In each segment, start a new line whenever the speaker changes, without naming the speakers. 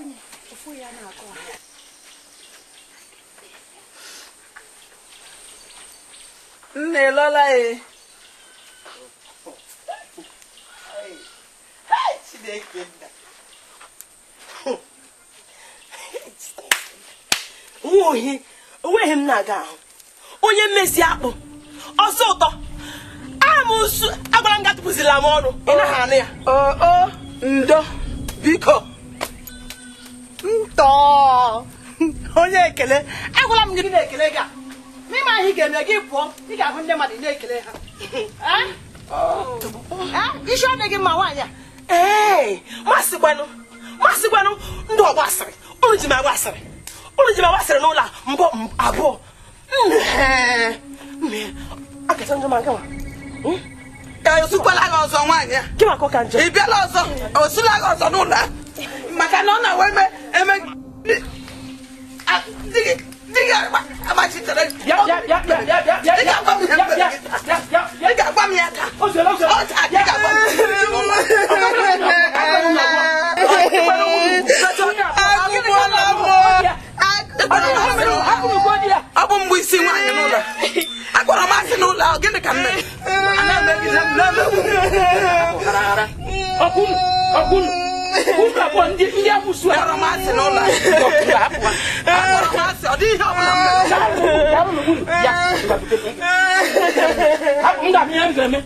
onye ofu ya na-akọ ha.
Nne lọla e. Chineke nna.
Nwa ohi onweghị m na-aga ahụ. Onye mmezi akpụ ọsọ ụtọ amụsụ agwara m gatụpụzila m ọnụ ị naghị anụ ya.
O ndo biko ntọ onye ekele agwara m gị na-ekele gị a n'ime ahụ ị ga-eme gị pụọ ị ga-ahụ ndị mmadụ na-ekele ha. Isi ọ dịghị mma nwaanyị a.
Ee, masịkwanụ masịkwanụ ndị ọgba asịrị unu ji m agba asịrị unu ji m agba asịrị n'ụlọ a mbụ abụọ. Akacha njọ ma nke nwa.
Osukwala gị ọzọ nwaanyị a.
Gị maka ụka njọ.
Ị bịala ọzọ, osula gị ọzọ n'ụlọ a. Maka na ọ na-ewe eme eme di gị agbachitere. Ị ga-agwa m ihe m mere gị. Ị ga-agwa m ya taa. Ọ taa ị ga-agwa m. Ọ bụ mgbe isi nwaanyị n'ụlọ. Akpọrọ m asị n'ụlọ ahụ, gịnị ka m mere? Akpọrọ m asị n'ụlọ akpọrọ m asị, ọ dịghị ihe ọ bụla m mere.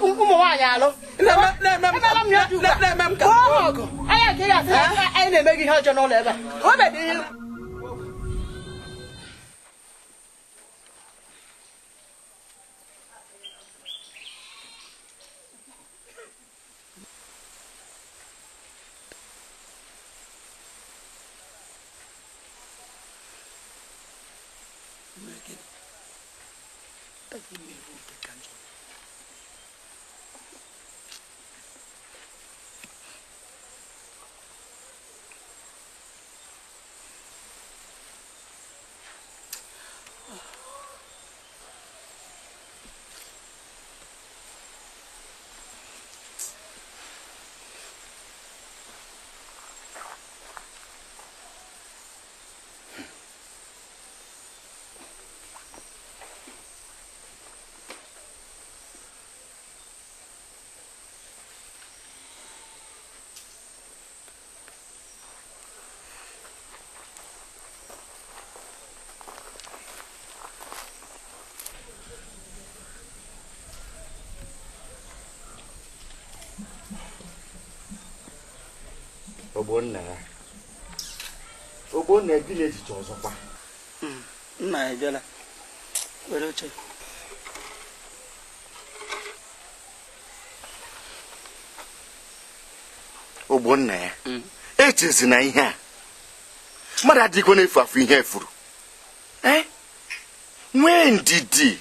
Ụmụ nwaanyị alụ anyị na-eme gị ihe ọjọọ n'ụlọ ebe a.
Ogbonna Ogbonna gị na-echiche ọzọkwa.
Nna ya bịala were oche.
Ogbonna ya echezina ihe a mmadụ adịghịkwa na-efu afụ ihe efuru. Nwee ndidi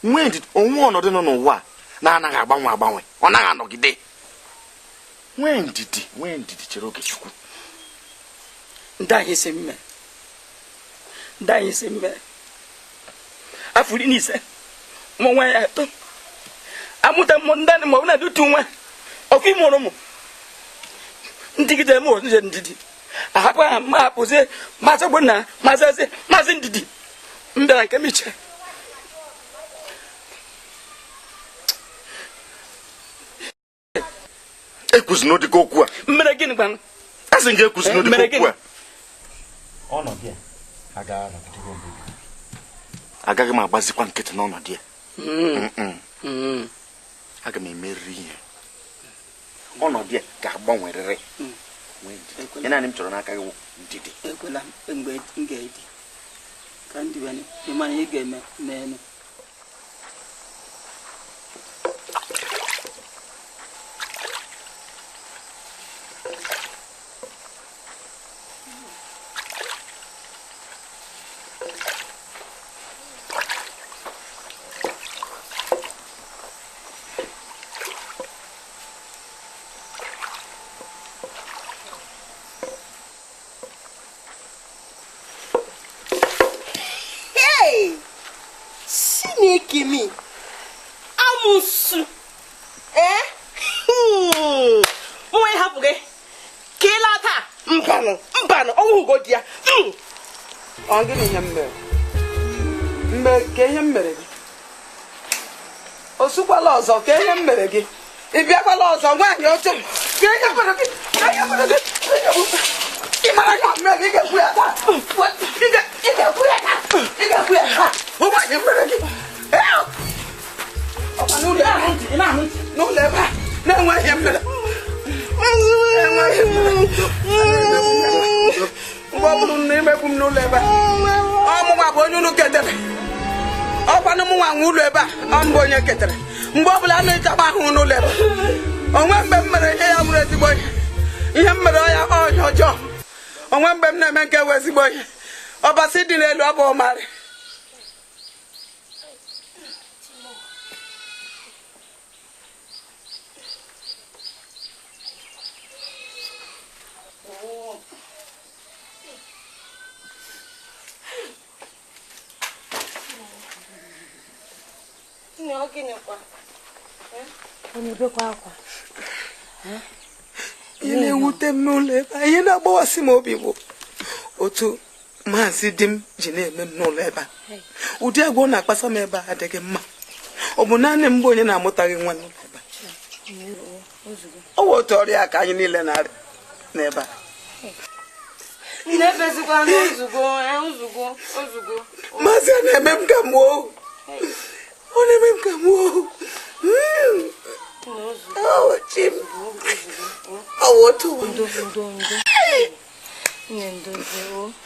nwee ndidi onwe ọnọdụ nọ n'ụwa na-anaghị agbanwe agbanwe ọ naghị anọgide. Nwee ndidi chere oge Chukwu.
Ndị anyị si mme ndị anyị si mme afọ 15 mụ nwa ya atọ amụta m ndị ma ọ na-adị otu nwa ọkụ ịmụrụ m ndigide m ozie ndidi ahapụ ha ma hapụzie maazị Ogbonna maazị eze maazị ndidi m bịara nke m iche.
Ekwuzina ụdịka okwu a.
Mmere gịnị gbanụ?
Asị m gị ekwuzina ụdịka okwu a. Ọnọdụ ya agaghị anọgide ruo mgbe ebighị ebi. Agaghị m agbazikwa nkịtị n'ọnọdụ ya. Aga m emerịrị ihe. Ọnọdụ ya ga-agbanwerịrị. Ihe naanị m chọrọ n'aka gị ndidi.
Ekwela mgbe m ga-edi ka ndị wene ịmara ihe ga-eme n'elu.
Amusu. Ee? Nwa ịhapụ gị. Ka ị laa taa. Mbanụ, mbanụ, ọnwụ ugo di ya.
Ọ gịnị ihe m mere? Mgbe ka ihe m mere gị? O sukwala ọzọ ka ihe m mere gị? Ị bịakwala ọzọ nwaanyị oche m. Ka ihe m mere gị? Ka ihe m mere gị? Ị mara ka m mere gị, ị ga-ekwu ya taa. Ị ga-ekwu ya taa. Ị ga-ekwu ya taa. Nwaanyị m mere gị. Ọkwa n'ụlọ ebe a, n'ụlọ ebe a, na-enwe ihe m mere. Enwe ihe m mere. Mgbe ọ bụrụ na imegbu m n'ụlọ ebe a, ọmụnwa bụ onye unu ketere. Ọkwanụ mụnwa nwe ụlọ ebe a, ọ mbụ onye ketere. Mgbe ọ bụla a na-echakwa ahụ n'ụlọ ebe a, onwe mgbe m mere ihe ya bụrụ ezigbo ihe. Ihe m mere ya ọhịa ọjọọ. Onwe mgbe m na-eme nke wụ ezigbo ihe. Ọbasi dị n'elu ọ bụ ọmarị. Ihe na-ewute m n'ụlọ ebe a, ihe na-agbawasị m obi bụ otu maazị di m ji na-eme m n'ụlọ ebe a. Ụdị agwa ọ na-akpasa m ebe a adịghị mma. Ọ bụ naanị m bụ onye na-amụtaghị nwa n'ụlọ ebe a. Ọ bụ otu ọrịa ka anyị niile na-arịa n'ebe a. Maazị a na-eme m ka m ohu. Ọ na-eme m ka m ohu. Oh, Jim. Oh, what?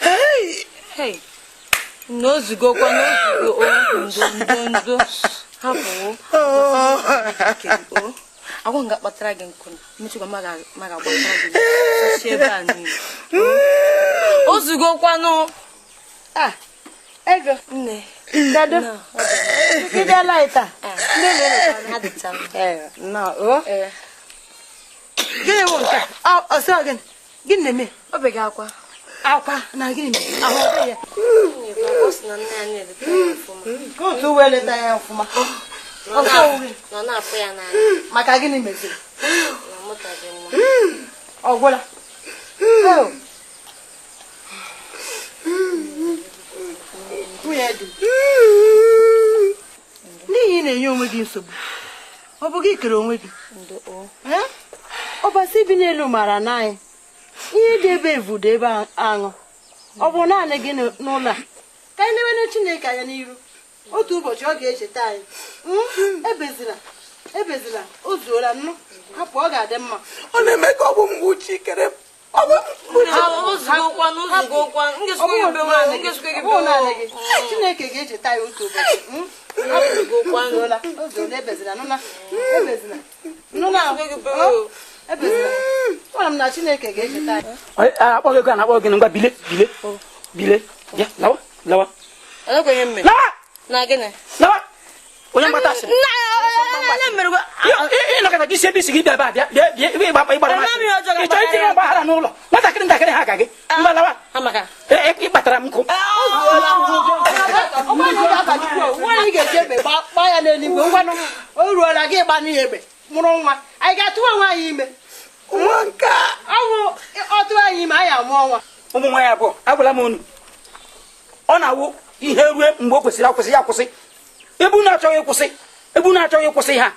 Hey.
Hey. No zugo kwa no zugo o ndo ndo ndo. Hapo. Oh. Agwa nga kpatara gị nkụ. Mechukwa maga maga gbatara gị. Sachie ebe a niile. O zugo kwa no.
Ah. Ego.
Nne.
Dado. Ị bịala ita.
Nne nne na adịcha m.
Eh, no. O.
Eh.
Gịnị bụ nke a? Ọ sị gịnị? Gịnị na-eme?
Ọ bega akwa.
Akwa na gịnị mere? Ahụ ọ dị ya.
Ọ sị na nne ya na-eleta ya ọfụma.
Ka otu wee leta ya ọfụma. Ọ sị onwe.
Nọ na-afụ ya n'anya.
Maka gịnị meziri?
Na ọ mụtaghị nwa.
Ọ gwụla. Nwunye di. N'ihi na-enye onwe gị nsogbu. Ọ bụ gị kere onwe gị. Ọbasi bi n'elu mara na anyị. Ihe dị ebe evudo ebe aṅụ. Ọ bụ naanị gị n'ụlọ a. Ka anyị lewere Chineke anya n'iru. Otu ụbọchị ọ ga-echeta anyị. Ebezila, ebezila, o zuola nnu. Hapụ, ọ ga-adị mma.
Ọ na-eme ka ọ bụ mgbe uche kere m. Ọ bụ
naanị gị. Chineke ga-echeta anyị otu ụbọchị. O zuola, ebezila, nụna. Ebezila. Nụna. Ebezila. Gwara m na Chineke ga-echeta anyị.
Akpọ gị na-akpọ gị ngwa bile bile bile. Bịa lawa lawa.
Elekwenye mme.
Lawa!
Na gịnị?
Lawa! Onye mgbata asịrị.
Nna mere
Ị nọkọta gị si ebe isi gị bịa ebe a bịa bịa bịa ịgba ịgbara masị. Ị chọrọ itinye ọgbaghara n'ụlọ. Nwatakịrị ntakịrị ha ka gị. Ngwa lawa.
Amaka.
Ị kpatara m nkụ.
Nwaanyị ga-eji egbe gbaa ya n'eluigwe. Ngwanụ, o ruola gị ịgba n'ihe egbe mụrụ nwa. Anyị ga-atụwa nwaanyị ime.
Nwa nke a.
Ọnwụ ọ tụwa anyị ime, anyị amụọ nwa.
Ụmụ nwaanyị abụọ, agwala m unu. Ọ na-awụ ihe rue mgbe o kwesịrị akwụsị ya akwụsị. Ebe unu achọghị ịkwụsị, ebe unu achọghị ịkwụsị ha.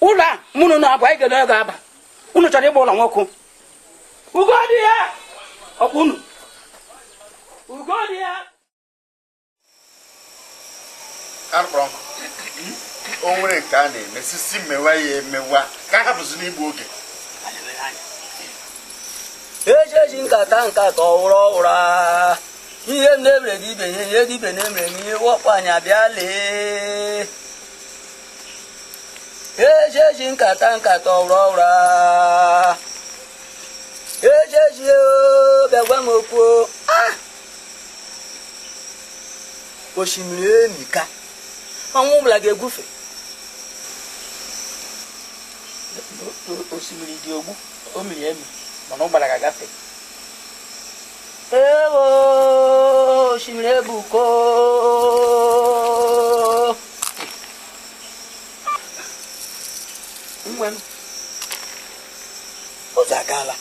Ụlọ a mụ na unu abụọ anyị ga-ede ga-aba. Unu chọrọ ịgba ụlọ nwoke. Ugo dị ya! Ọkwa unu. Ugo dị ya!
Akpọrọ o nwere nke a na-eme sisi mewa ya emewa ka a hapụzi n'igbu oge.
Echechi nkata nkata ọwụrụ ọwụrụ ihe m na-emere gị ibe ihe ihe gị ibe na-emere m ihe wọkpọ anyị abịa lee. Echechi nkata nkata ọwụrụ ọwụrụ echechi bịa gwa m okwu. Osimiri emika ọnwụ ọbụla ga-egwufe.
Osimiri dị ogbu, o miri emi, mana ụgbara ga-agafe.
Ewo, osimiri ebuko.
Ngwanụ. Ụzọ agaala.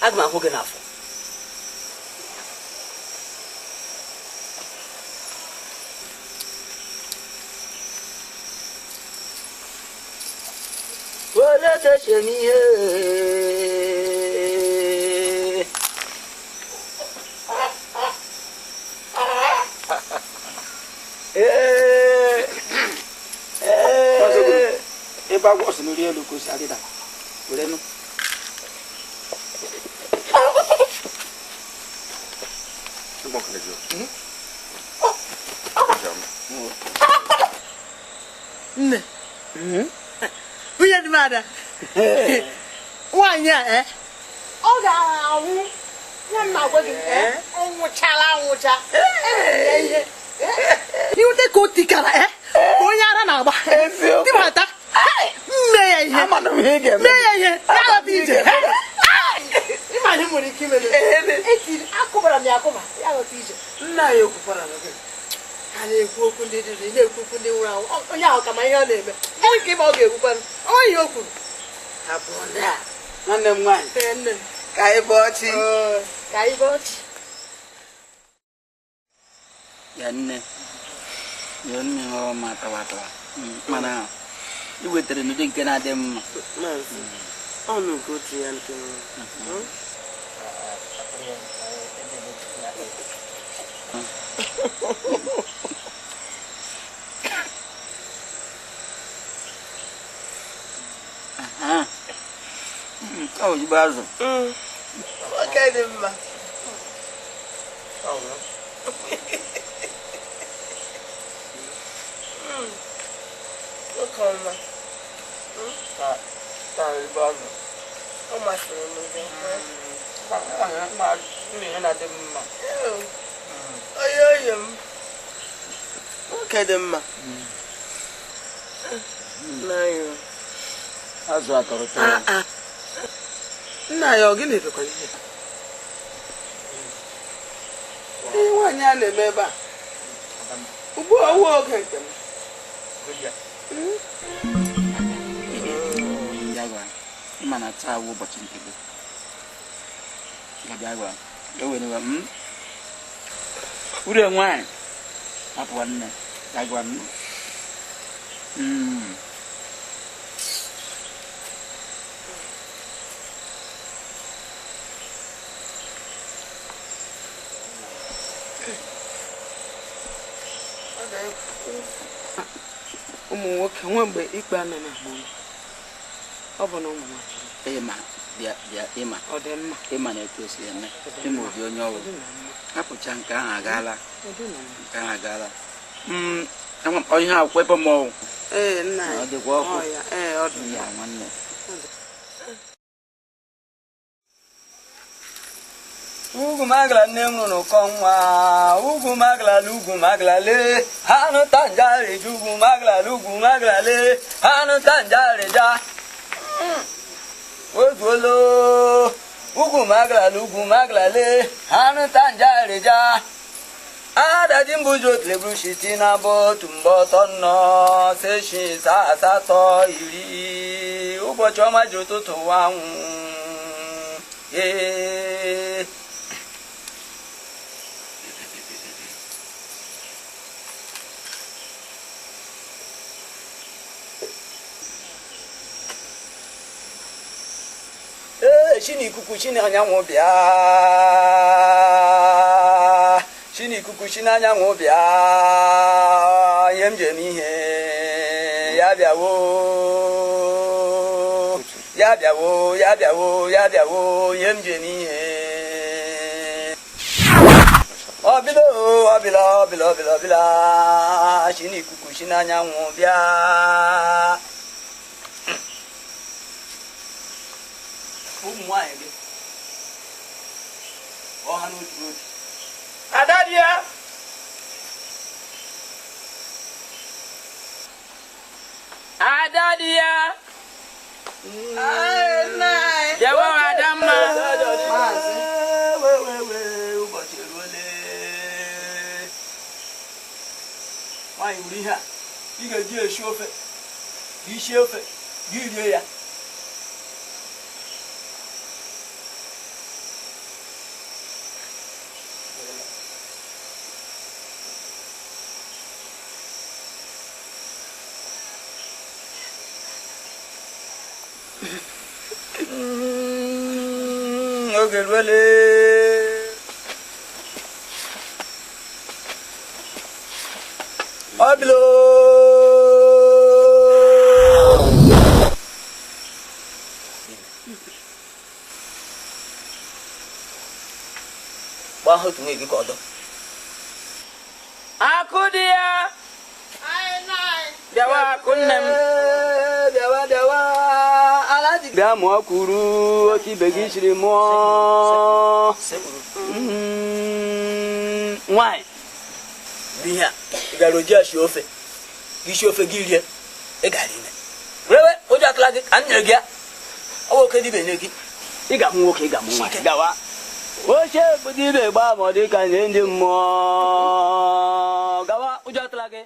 Aga m ahụ gị n'afọ. Ebe agwọ si n'ori elu ka o si adịda. Were nụ.
Nne. Nwunye dị m ada. Nwaanyị a ọ ga-anwụ ya m na-agwa gị ọ nwụchala anwụcha ihe iwute ka o tikara ka onye ara na-agba dibata mee ya ihe mee ya ihe ya ghọta ije ịma ihe nwere ike imere etiri akụbara m ya akụba ya ghọta ije
nna ya okwukwara na gị
a na-ekwu okwu ndị dị na-ekwu okwu ndị nwụrụ anwụ onye ahụ ka ma ihe ọ na-eme onye nke ma ọ ga-ekwukwanụ onye ihe o kwuru
nwanne m nwaanyị ka anyị bọọ chi
ka anyị bọọ chi
ya nne ya nne ọ ma tawa tawa mana i wetara n'ụdị nke na-adị mma
maazị ọnụ nke otu ya nke
Ọ ozugbo azụ.
Nwoke dị mma. Nwoke ọma. Ọ masịrị m gị. Onye oyi m. Nwoke dị mma.
Azụ atọrọ ụtọ.
Nna ya ọ gị na-ebekwara ihe? Ihe nwaanyị a na-eme ebe a ugbu a ọwụ oge nke m.
Ịma na taa wụ ụbọchị nke gị. Bịa gwa ewerewa m ure nwaanyị hapụwa nne ya gwa m.
Ụmụ nwoke nwe mgbe ikpe anọ na agba ọ bụ na ụmụ nwaanyị
ịma bịa bịa ịma
ọ dị mma
ịma na etu esi eme ịma ụdị onye ọwụ hapụcha nke ahụ agaala nke ahụ agaala ihe akwụkwọ ebe m ọwụ
ee nna
ọ dịkwa ọkụ
ee ọ dị
ya nwanne.
Ugwu magala nne m rụrụ ụkọ nwa ugwu magala ugwu magala lee anụ tanjarịja ugwu magala ugwu magala lee anụ tanjarịja ozuolo ugwu magala ugwu magala lee anụ tanjarịja adaji mbuji otleburu shiti na abụ otu mgbe ọtọ nnọ seshi saa asatọ iri ụbọchị ọma ji ụtụtụ wanwụ ee. Chini ikuku chini anyanwụ bịa chini ikuku chini anyanwụ bịa ihe m ji eme ihe ya bịawo ya bịawo ya bịawo ya bịawo ihe m ji eme ihe ọbịla ọbịla ọbịla ọbịla ọbịla chini ikuku chini anyanwụ bịa. Ụmụ nwaanyị gị ọha n'otu n'otu.
Ada dị ya.
Ada dị ya.
oji esi ofe gị sie ofe gị rie ya. Oge ruole. Obilo. Gbaa otu nwa gị ka ọdọ.
Akụ dị ya. Bịawa akụ nne m.
Bịawa bịawa. Bịa mụọ kwuru otu ibe gị siri mụọ. Nwanyị ihe a ị gara oji esi ofe gị sie ofe gị rie ị gara ime rewe ụjọ atụla gị ka m nyere gị ya. Ọ bụ oke dibịa nye gị. Ị ga-amụ nwoke ị ga-amụ nwaanyị gawa oche obodo ibe gbaa ma ọ dị ka nye ndị mmụọ gawa ụjọ atụla gị.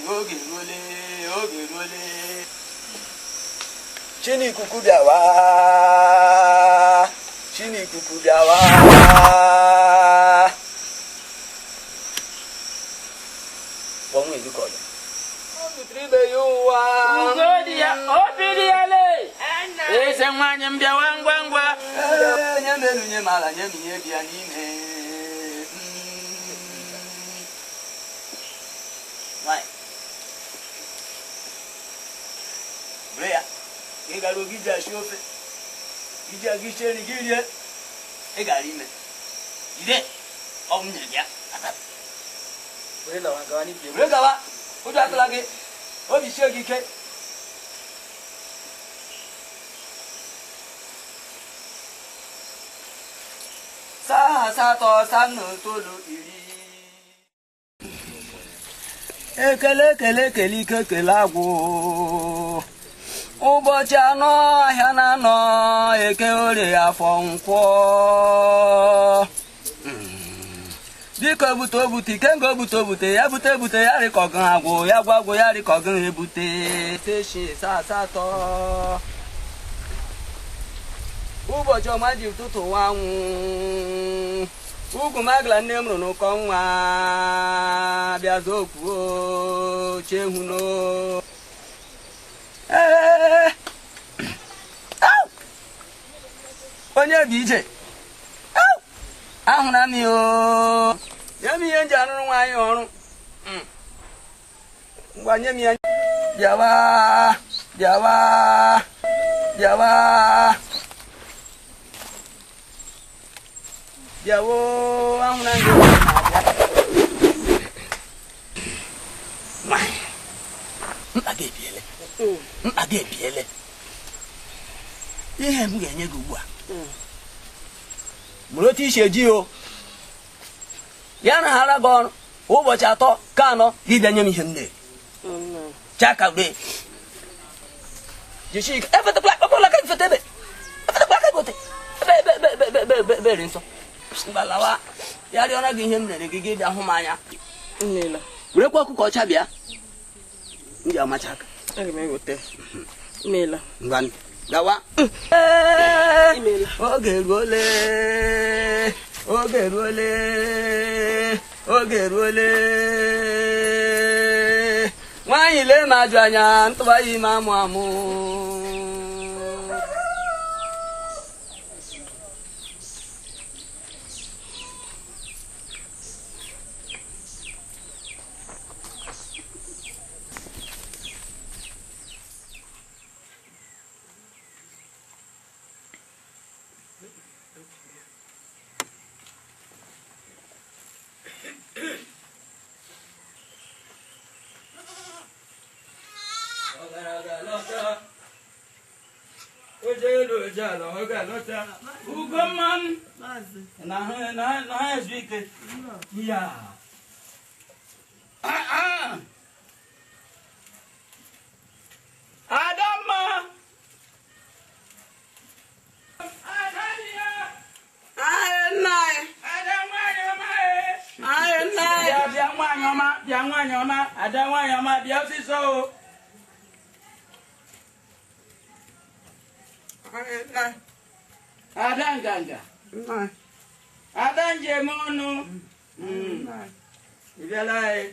Oge ruole, oge ruole. Chinikuku bịawa, Chinikuku bịawa. Kpọọ nwunye gị ka ọ bịa. O butere ibe ya ụwa.
Ugo dị ya, obi dị ya lee. Eze nwaanyị m bịawa ngwa ngwa.
Nye m elu, nye m ala, nye m ihe dị ya n'ime. Were ya, ị gara ogige esi ofe, iji aga iche nri gị rie, ị gara ime. Jide, ọ m nyere gị ya. Were gawa, ụjọ atụla gị, obi sie gị ike. Saa asatọ, saa na itoolu, iri. Ekele ekele ekele ike ekele agwụ. Ụbọchị anọ ahịa na anọ eke orie afọ nkwọ. Biko ebute obute ike nga obute obute ya bute ebute ya rịkọgụ agwụ ya gwa agwụ ya rịkọgụ ebute. Seshi saa asatọ. Ụbọchị ọma ji ụtụtụ nwanwụ. Ugwu magla nne m rụrụ n'ụkọ nwa bịa zokwuo chehuno. Ee, onye bụ ije ahụra m ya. Nye m ihe m ji arụrụ nwaanyị ọrụ. Ngwa nye m ya. Bịawa bịawa bịawa bịawo ahụra m gị. Mkpa gị ebiele. Mkpa gị ebiele. Ihe m ga-enye gị ugbu a mụrụ otu isi eji o ya na hara gị ọrụ ụbọchị atọ ka anọ gị bịa nye m ihe m na-eri. Chaka wee jisi ike efetekwala aka ifete ebe efetekwala aka igote ebe ebe ebe ebe ebe ebe eri nsọ mgbalawa ya rịọrọ gị ihe m na-eri gị gị bịa hụ m anya. Werekwa ọkụkọ ọcha bịa m ji amacha aka.
Aga m eweta. Imeela.
Ngwanụ gawa.
Imeela.
Oge ruole, oge ruole, oge ruole. Nwaanyị lee m ajụ anya ntụba ya ime amụ amụ.
Adamma! Nwaanyị ọma bịa, nwaanyị ọma, ada nwaanyị ọma bịa ọsịsọ o. Ada nganga. Ada njem ọnụ. Ị bịala anyị.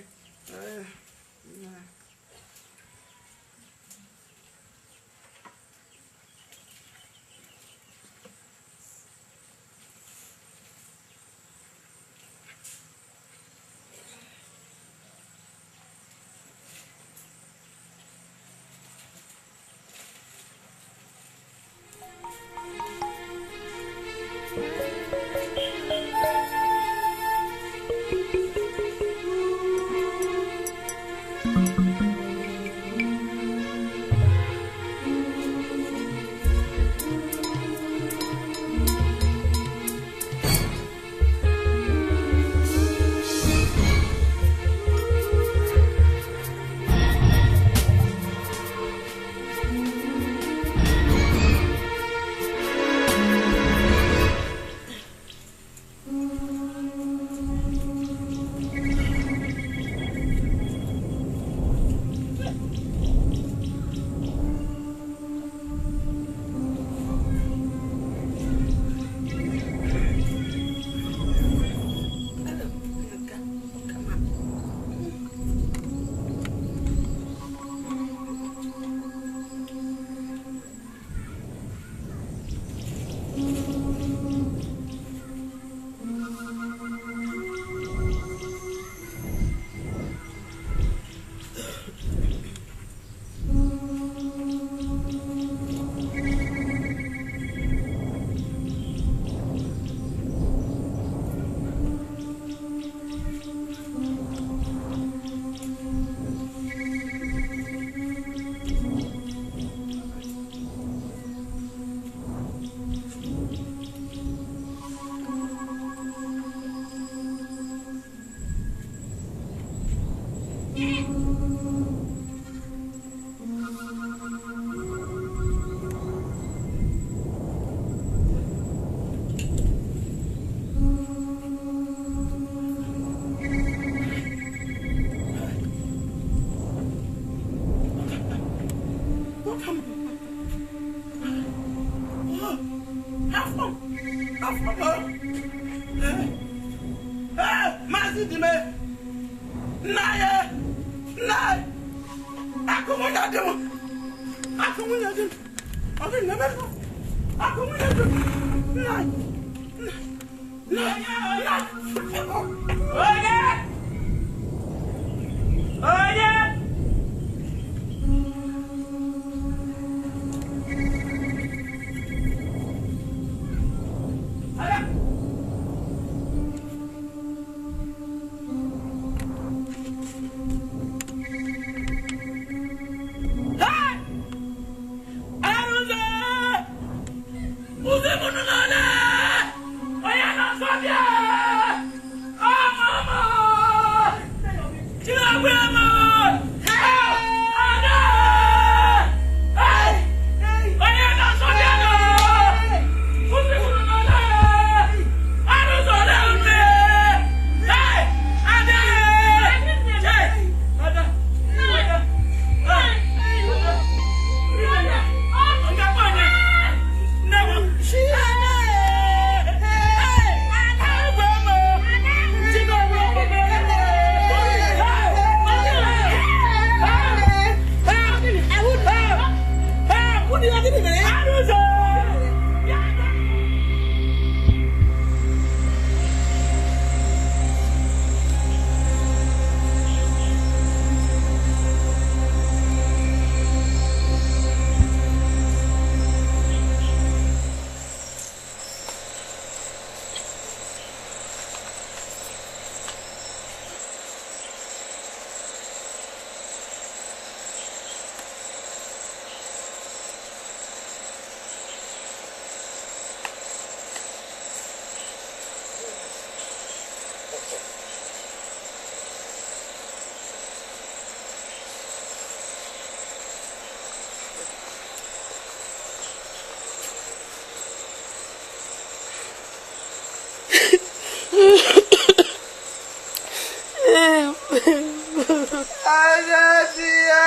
Anadia,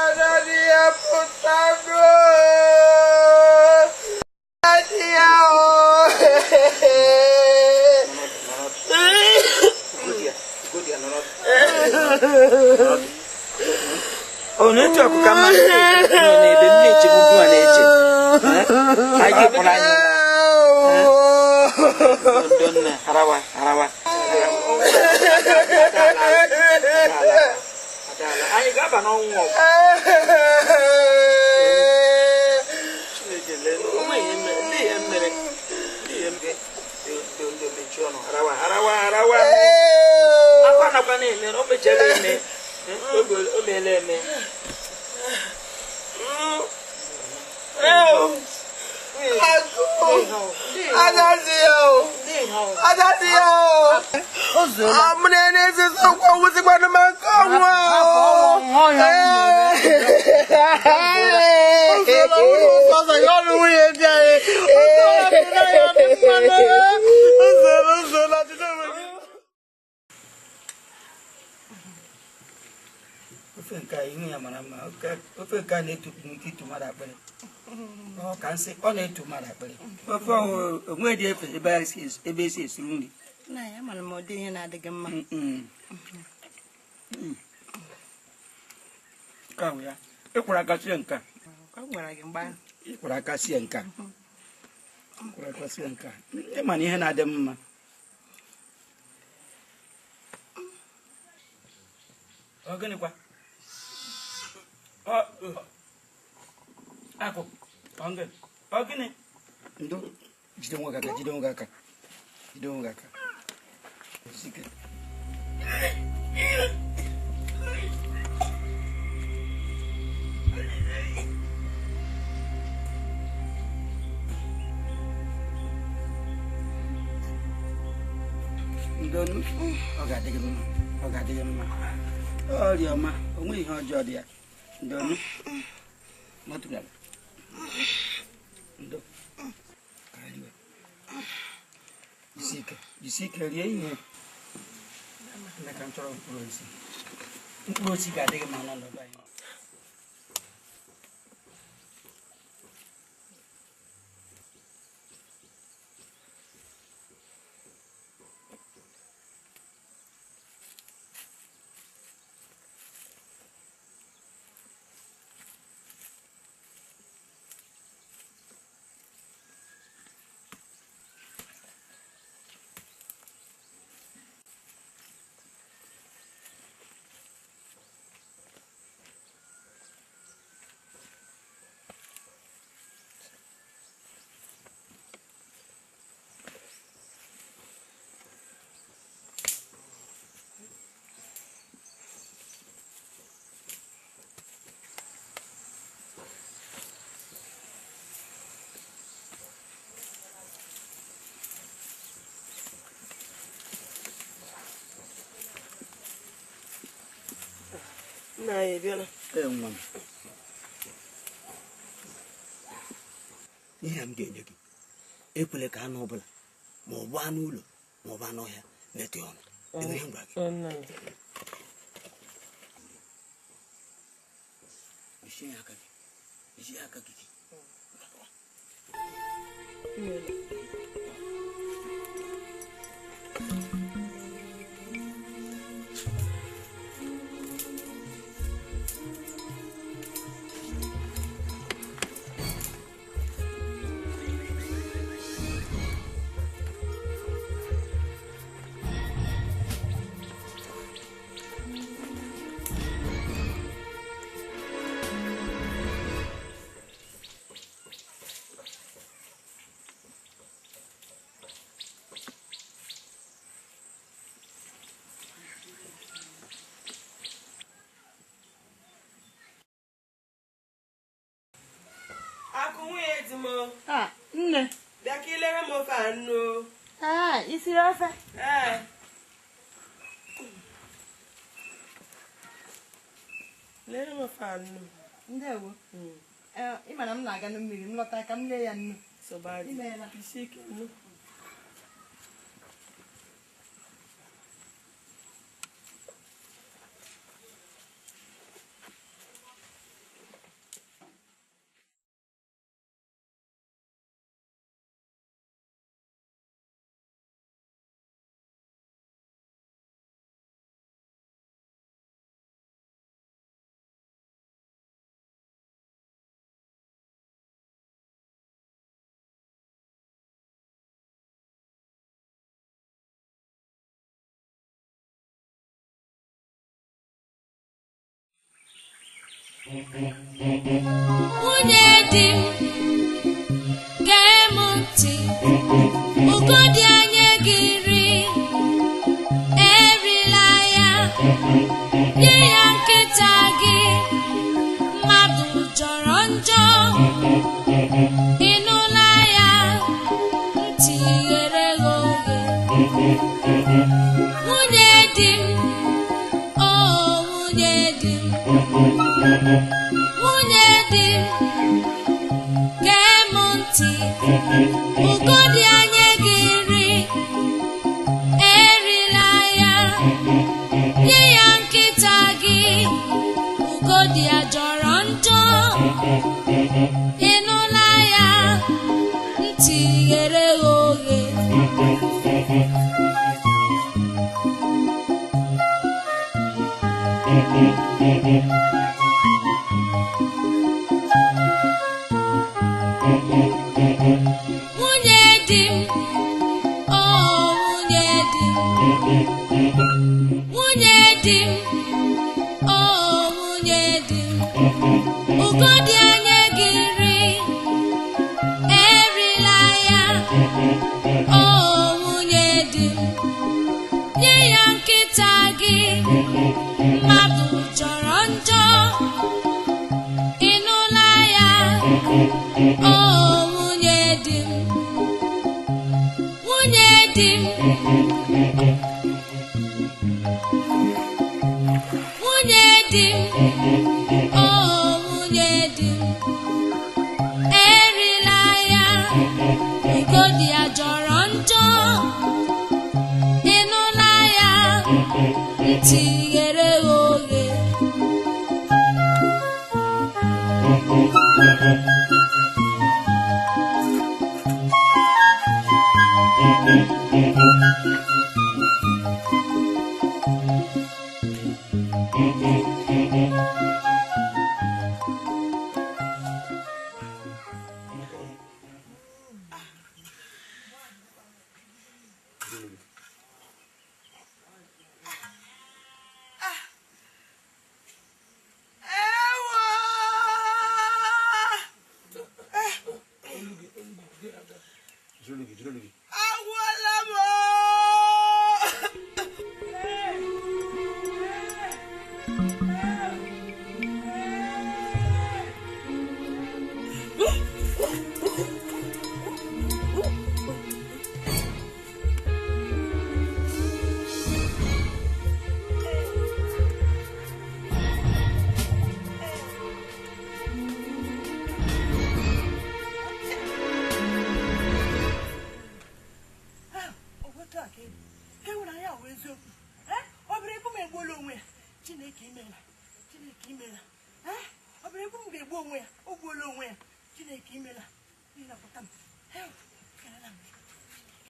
Anadia pụtago. Anadia o.
Ọ na-eche ọkụka mmadụ nọ n'ebe m na-echegbu ugbu a na-eche. Anyị kpọrọ anyị ụra. Ndo nne, harawa, harawa. Anyị ga-aba n'ọnwụ ọgụ. Chineke lee, onwe ihe mere, ndị ihe mere, ndị ihe mere. Ndo ndo mechie ọnụ, harawa, harawa, harawa. Akwa nakwa na-eme, o mechiela eme. O meela eme. Ofe nke a ihu ya mara mma, ofe nke a na-etu itu mmadụ akpịrị. Ọ ka nsị, ọ na-etu mmadụ akpịrị. Ofe onwe dị efe ebe esi esuru nri.
Nna ya mara ma ọ dị ihe na-adịghị mma.
Nke ahụ ya, ịkwara aka sie nke a.
Ọ gwara gị mgbe ahụ.
Ịkwara aka sie nke a. Ịkwara aka sie nke a. Ị ma na ihe na-adị mma. Ọ gịnịkwa? Akụ, ọ gịnị? Ndo, jide onwe gị aka, jide onwe gị aka. Jide onwe gị aka. Sike. Ndo, ọ ga-adị gị mma, ọ ga-adị gị mma. Ọrịa ọma, o nweghị ihe ọjọọ dị ya. Ndo, matụrụ Ndo, ka riwe. Jisike, jisike rie ihe. Nne ka m chọrọ mkpụrụ osisi. Mkpụrụ osisi ga-adị gị mma n'ọnọdụ anyị.
Nna anyị bịala.
Ee, nwa m. Ihe a m ga-enye gị, ekwele ka anụ ọbụla ma ọ bụ anụ ụlọ ma ọ bụ anụ ọhịa metụ ya ọnụ. Enwe ihe m gwara gị. Mechie ya aka gị. Mechie ya aka gị.
Ah, nne.
Bịa ka ilere m ofe anụ.
Ah, isiri ofe?
Ee. Lere m ofe anụ.
Ndewo. Ị ma na m na-aga na mmiri, m lọta ka m lee ya nnu. Imeela.
Isi ike nnu.
Nwunye di m, gee m ntị, ugodi anya gị ri, erila ya, nye ya nkịta gị, mmadụ jọrọ njọ, ị nụla ya, ntị ghere gị oghe. Nwunye di m, o nwunye di m, nwunye di m, gee m ntị, ugodi anya gị ri, erila ya, nye ya nkịta gị, ugodi ya jọrọ njọ, ị nụla ya, ntị ghere gị oghe. Nwunye di m, o nwunye di m, nwunye di m, o nwunye di m, ugodi anya gị ri, erila ya, o nwunye di m, nye ya nkịta gị, mmadụ jọrọ njọ, ị nụla ya, o nwunye di m, nwunye di m, nwunye di m, o nwunye di m, erila ya, ugodi ya jọrọ njọ, ị nụla ya, ntị ghere gị oghe.
Agwụla m!
Chineke imela, Chineke imela, ọ bụrụ egwu m ga-egbu onwe ya, o gbuola onwe ya, Chineke imela, ịnapụta m.